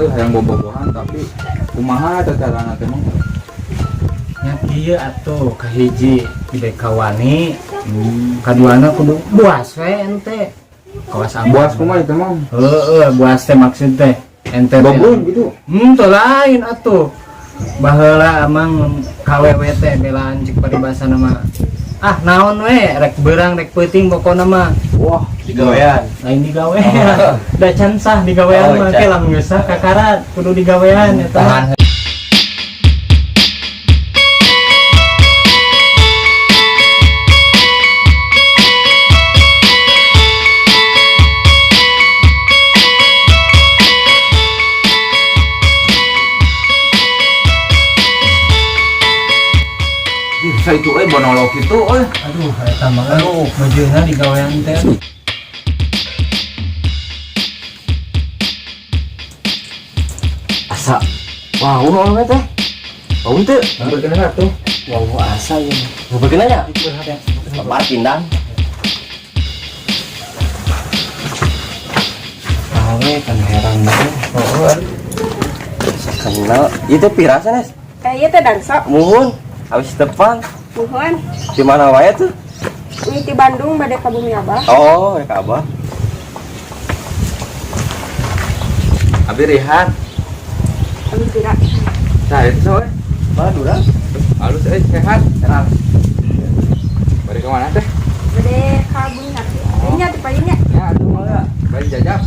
Euy, hayang bobogohan tapi kumaha teh carana teh, Mang? Nya kieu atuh, kahiji bide kawani, kaduana kudu buas we ente. Kawas abah. Buas kumaha itu, Mang? Heeh, buas teh maksud teh ente teh. Babun gitu. Teu lain atuh. Baheula amang KWW teh belaan cek paribasana mah. Ah, naon we, rek beurang rek peuting pokona mah. Wah, Digawean. Lain digawean. Da can sah digawean Oh, mah can. ke lamun geus sah kakarat kudu digawean eta. Tahan. Ih, bisa itu euy bonolog itu euy. Aduh, eta mah aduh, mejeuna digawean teh. Asa. Wah, ulah teh. Wah, teu. Berkenaan tuh. Wah, asa ieu. Ngumpulkeun nya. Bapak pindang. Awe kan heran banget. Oh, kenal. Itu pirasa, Nes. Eh, iya teh dansa. Muhun. Habis tepang. Muhun. Di mana wae tuh? Ini di Bandung bade ka bumi abah. Oh, ya ka Abah. Abi Rihan. Abi pira. Nah, itu soe. Mana dura? Halus euy, sehat. Sehat. Bari ke mana teh? Bade ka bumi nanti. Oh. Nya teh payunnya. Ya, atuh mah. Bari jajab.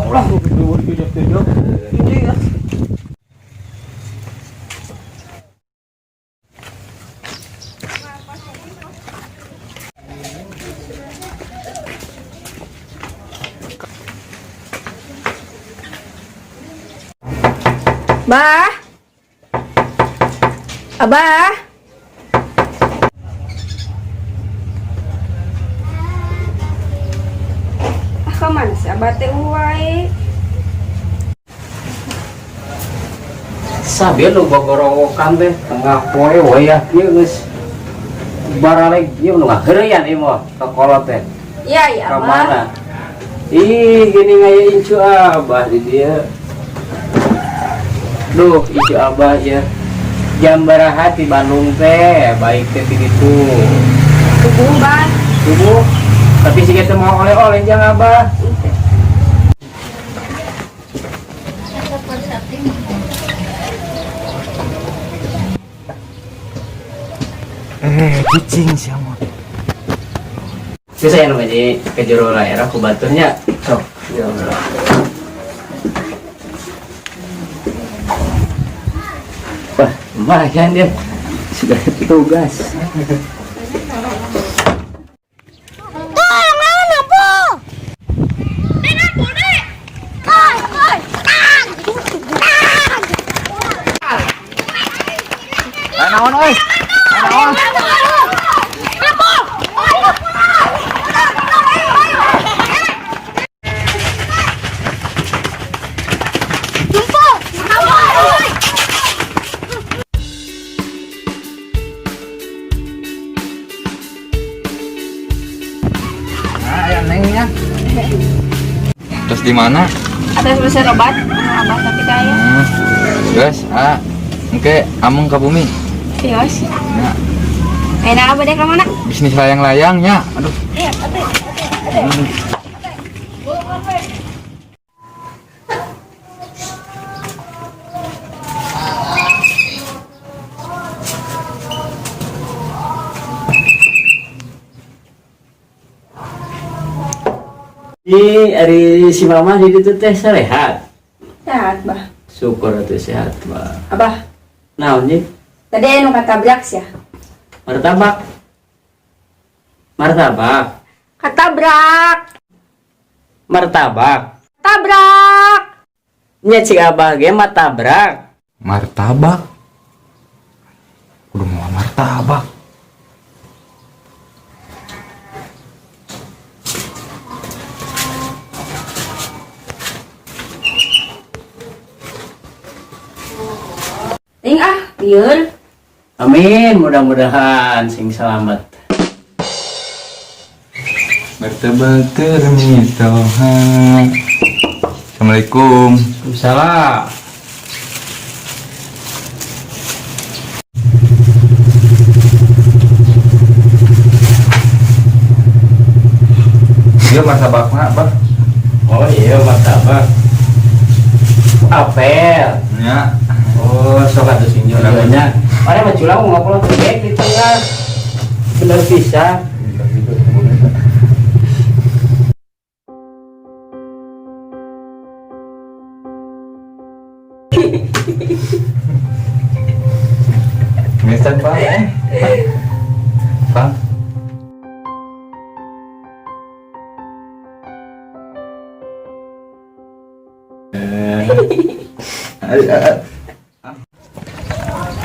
Ulah dhuwur jujur-jujur. Ini ya. Bah. Abah. Ah, ka mana sih abah teh wae? Sabi lu gogorowokan teh tengah poe we ya kieu geus baraleg ieu nu ngaheureuyan ieu mah ka kolot teh. Iya, iya Ka abah. mana? Ih, gini ngaya incu abah di dia. Duh, incu abah ya. Jam baraha di Bandung teh, baik teh di ditu. Subuh, Bah. Subuh. Tapi sih kita mau oleh-oleh jangan abah. Eh, cicing siapa? Itu saya namanya ke jero daerah ku baturnya. Sok. Ya. Wah, lumayan dia. Sudah tugas. Eh, naon euy? Eh, naon? Nah, aya nengnya. Terus di mana? Atas besar obat, anu abah tapi teh aya. Guys, ah, engke ameng ka bumi. Tios. Ya, Enak abah deh ka mana? Bisnis layang-layangnya. Aduh. Iya, atuh. Ih, ari si mama di ditu teh sarehat. Sehat, Bah. Syukur atuh sehat, Bah. Abah, Naon sih? Tadi anu katabrak sih ya. Martabak. Martabak. Katabrak. Martabak. Tabrak. Nya cik abah ge matabrak. Martabak. Kudu mau martabak. Ting ah, lieur. Amin, mudah-mudahan sing selamat. Martabak termitoha. Assalamualaikum. Salah. Dia martabakna, Bah. Oh iya martabak. Apel. Nya. Oh, sok atuh sing nya. Mana mah culang ngobrol teh di tengah. Bener pisan. Misan, Pak. Bang.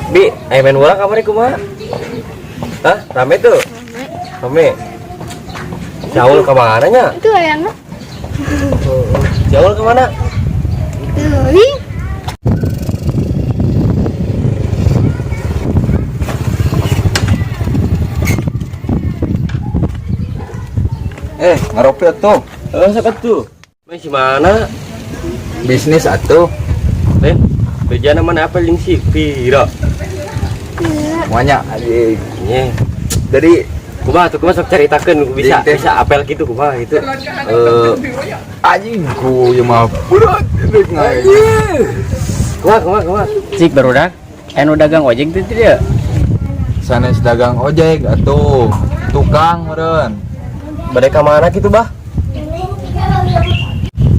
Bi, ayo main bola kamari kumaha? Hah? Rame tuh? Rame. Jaul kemana nya? Itu ayangnya. Jaul kemana? Tuh, ih. Ngaropi atuh. Eh, siapa tuh? Main si mana? Bisnis atuh. Lin, bejana mana apa link si Vira? Banyak anjing. Iya. Jadi Kumaha tuh kumaha sok caritakeun bisa Jeung teh. bisa apel gitu kumaha gitu. Anjing ku ieu mah berat rek ngae. Kumaha kumaha kumaha. Cik barudak, anu dagang ojek teh dia. Sanes dagang ojek atuh. Tukang meureun. Bade ka mana gitu, Bah?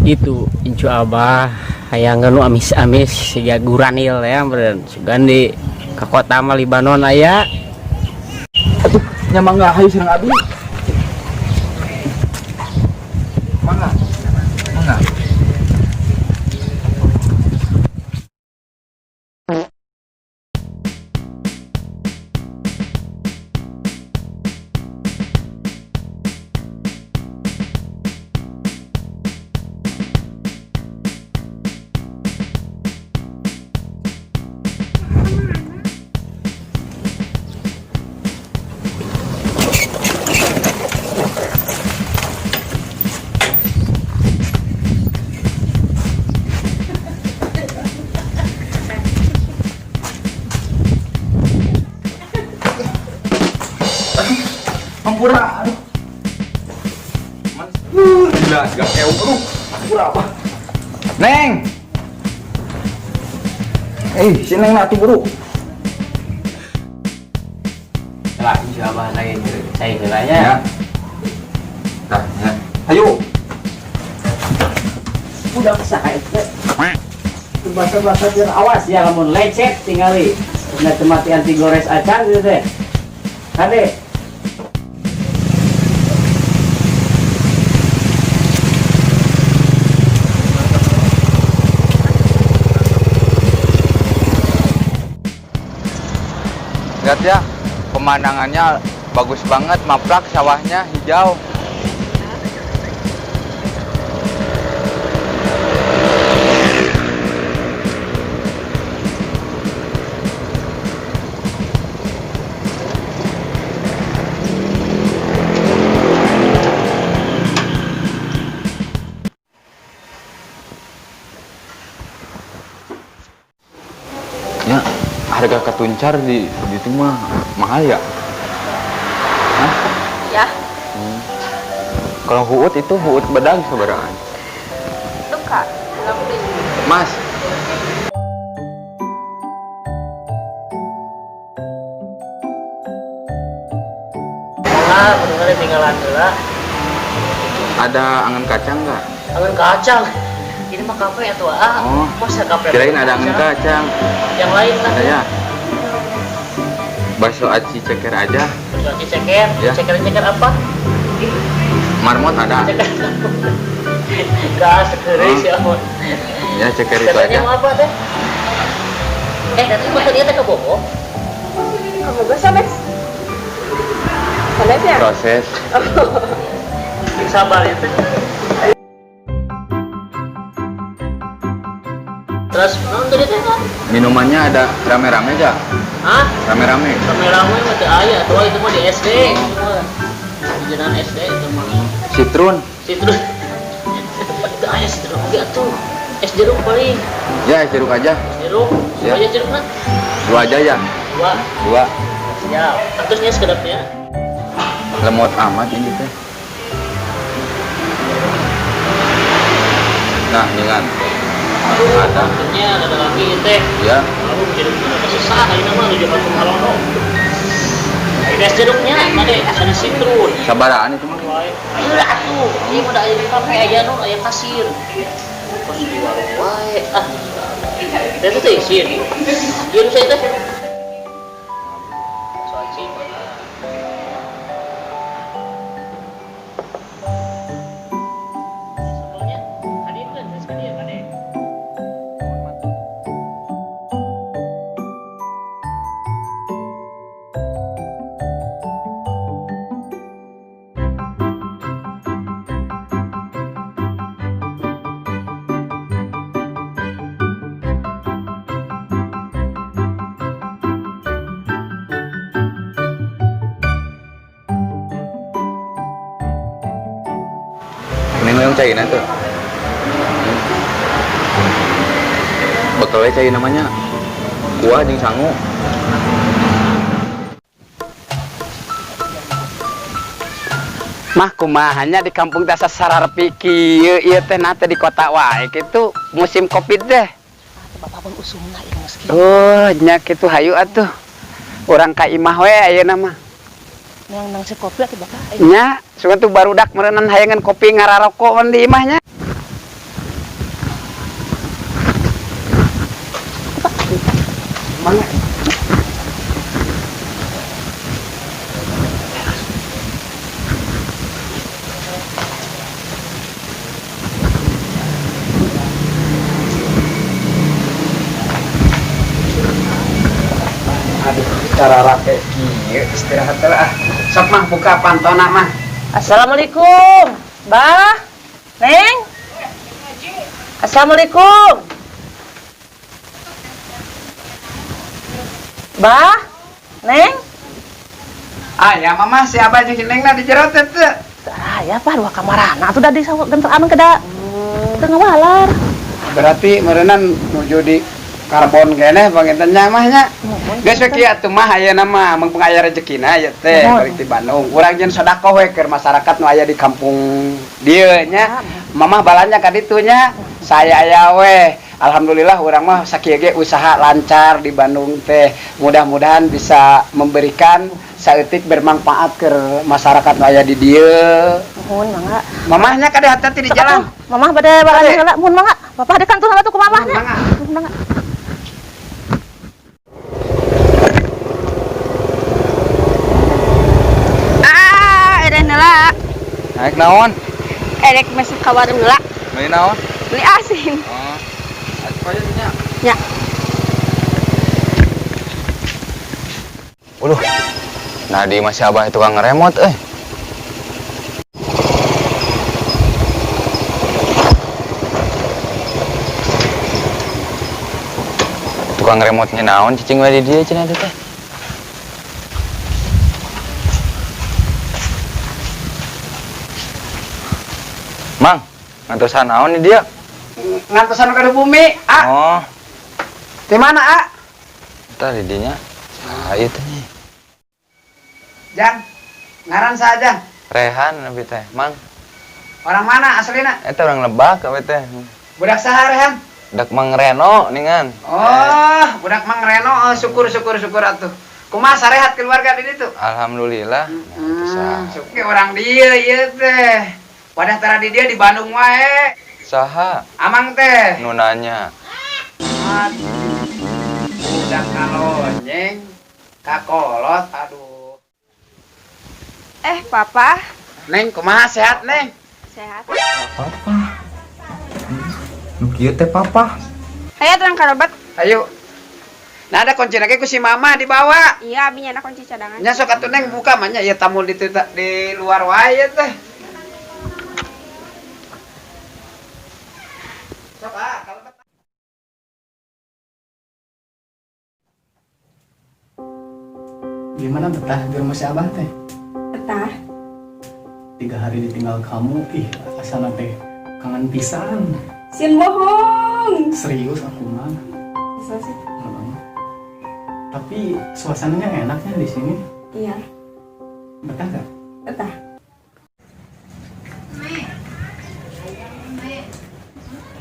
Itu incu abah hayang nu amis-amis siga guranil ya beureun. Sugan di ka kota mah Libanon aya. Atuh nya mangga hayu sareng abi. Mangga. Mangga. Hampura, aduh. Mas, gila, gak ew, aduh, hampura apa? Neng! Si Neng atuh buru. Lah, incu abah lagi cai heula nya. Ya. Tah, ya. Ayo. Udah saha eta. Bahasa-bahasa biar awas ya lamun lecet tingali. Udah mati anti gores acan gitu teh. Kade. Lihat ya, pemandangannya bagus banget, maplak sawahnya hijau. Ya, harga ketuncar di itu mah mahal ya? Hah? Ya. Kalau huut itu huut bedag seberaan? Duka. Mas. Nah, bener tinggalan heula. Ada angan kacang nggak? Angan kacang. Ini mah kafe atau ah? Oh. Masa kafe? Kirain ada angan kacang. Yang lain lah. Ada ya? Bakso aci ceker aja. Bakso aci ceker. Ya. Ceker-ceker apa? Marmot ada. Ceker. Enggak, sekeris ya. Ya ceker itu Cekernya aja. mau apa teh? Nanti makan dia teh ke Bogo. Ke Bogor sanes? Sanes ya? Proses. Sabar ya teh. Terus non tadi teh kan? Minumannya ada rame-rame aja. Hah? Rame-rame. Rame-rame mah teu aya atuh itu mah di SD. Itu mah. Di jalan SD itu mah. Citrun. Citrun. Itu Teu aya sih jeruk oge atuh. Es jeruk paling. Ya, es jeruk aja. Es jeruk. Ya. Aja jerukna. Dua aja ya. Dua. Dua. Siap. Atusnya sekedapnya. Lemot amat ini teh. Nah, dengan Aduh, ada. akhirnya ada lagi teh. Ya. Lalu jeruknya udah susah ayeuna mah nuju kampung halono. Ini es jeruknya, made sana sitrun. Sabaraan itu mah. Ayo lah atuh. Ieu mah da aya di kafe aya nu aya kasir. Kos di warung wae. Ah. Teh teh isin. Ieu nu saya teh. Bakso aci mana? Sambelnya hadirkeun geus ka dieu kade. Ini yang caina tuh. Bekelnya cai namanya kuah jeung sangu. Mah kumahanya di kampung teh sasararepi kieu ieu teh na teh di kota wae kitu musim Covid teh. Bapak pun usumna ieu geus kieu. Oh, nya kitu hayu atuh. Urang ka imah we ayeuna mah. Nang nang si kopi atuh Bapak. Nya, sugan tuh barudak meureunan hayangan kopi ngararoko di imahnya. Mana? Aduh, cara rake kieu istirahat lah. Sok mah buka pantona mah. Assalamualaikum. Bah. Neng. Assalamualaikum. Bah. Neng. Ah, ya mama si abah jeung si Neng na di jero teh teu. Ah, ya Pak, dua kamarana atuh da di genter anu kada. Teu ngawalar. Berarti meureunan nuju di karbon keneh panginten nya mah nya. Geus we kieu atuh mah ayeuna mah mung aya rezekina ieu teh balik ti Bandung. Urang jeung sedekah we keur masyarakat nu aya di kampung dieu nya. Mamah balanja ka ditu nya. Saya aya we. Alhamdulillah urang mah sakieu ge usaha lancar di Bandung teh. Mudah-mudahan bisa memberikan saeutik bermanfaat ke masyarakat nu aya di dieu. Nuhun mangga. Mamahnya kade hati-hati di jalan. Mamah bade balanja heula, muhun mangga. Bapak di kantor heula tuh ku mamahnya. Mangga. Muhun mangga. Ah, ereh heula. Naik naon? Erek masuk ka warung heula. Beli naon? Beli asin. Oh. Ayo nya. Ya. Waduh. Nah, di masih abah tukang ngeremot euy. Tukang remote-nya naon cicing we di dieu cenah teh. Mang, ngantosan naon di dieu? Ngantosan ka bumi, ah. Oh. Di mana, ah? Tah di dinya. Saha ieu teh nya? Jang, ngaran saja. Rehan abi teh, Mang. Orang mana aslina? Eta orang Lebak abi teh. Budak saha Rehan? Budak Mang Reno ningan. Oh, budak Mang Reno, oh, syukur syukur syukur atuh. Kumaha sarehat keluarga di ditu? Alhamdulillah. Nah, Syukur orang dieu ieu teh. Wadah tara di dieu di Bandung wae. Saha? Amang teh. Nu nanya. Aduh. Budak kalonyeng, kakolot, aduh. Papa. Neng, kumaha sehat, Neng? Sehat. Papa. Nu kieu teh papa. Hayo terang karobat. Ayo. Nah, ada kunci lagi ku si mama dibawa. Iya, abi nyana kunci cadangan. Nya sok atuh Neng buka mah nya ieu tamu di luar wae ieu teh. Sok ah, kalau Gimana betah di rumah si Abah teh? Betah. 3 hari ditinggal kamu, ih asana teh Kangen pisan. Sieun bohong. Serius aku mah. Masa sih? Heeh. Tapi suasananya enaknya di sini. Iya. Betah gak? Betah.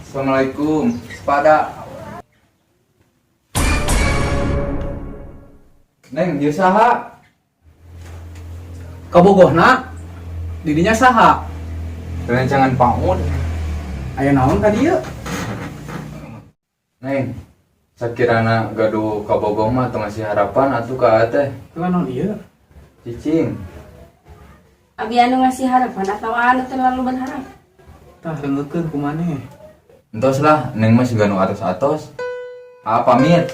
Assalamualaikum. Sepada. Neng, ieu saha? Kabogohna didinya saha? Rencangan paun. Aya naon ka dieu? Neng, sakirana gaduh kabogoh mah tong ngasih harapan atuh ka teh. Kela naon ieu? Cicing. Abi anu ngasih harapan atau anu terlalu berharap? Tah reungeukeun ku maneh. Entos lah, Neng mah siga nu atos-atos. Ah, pamit.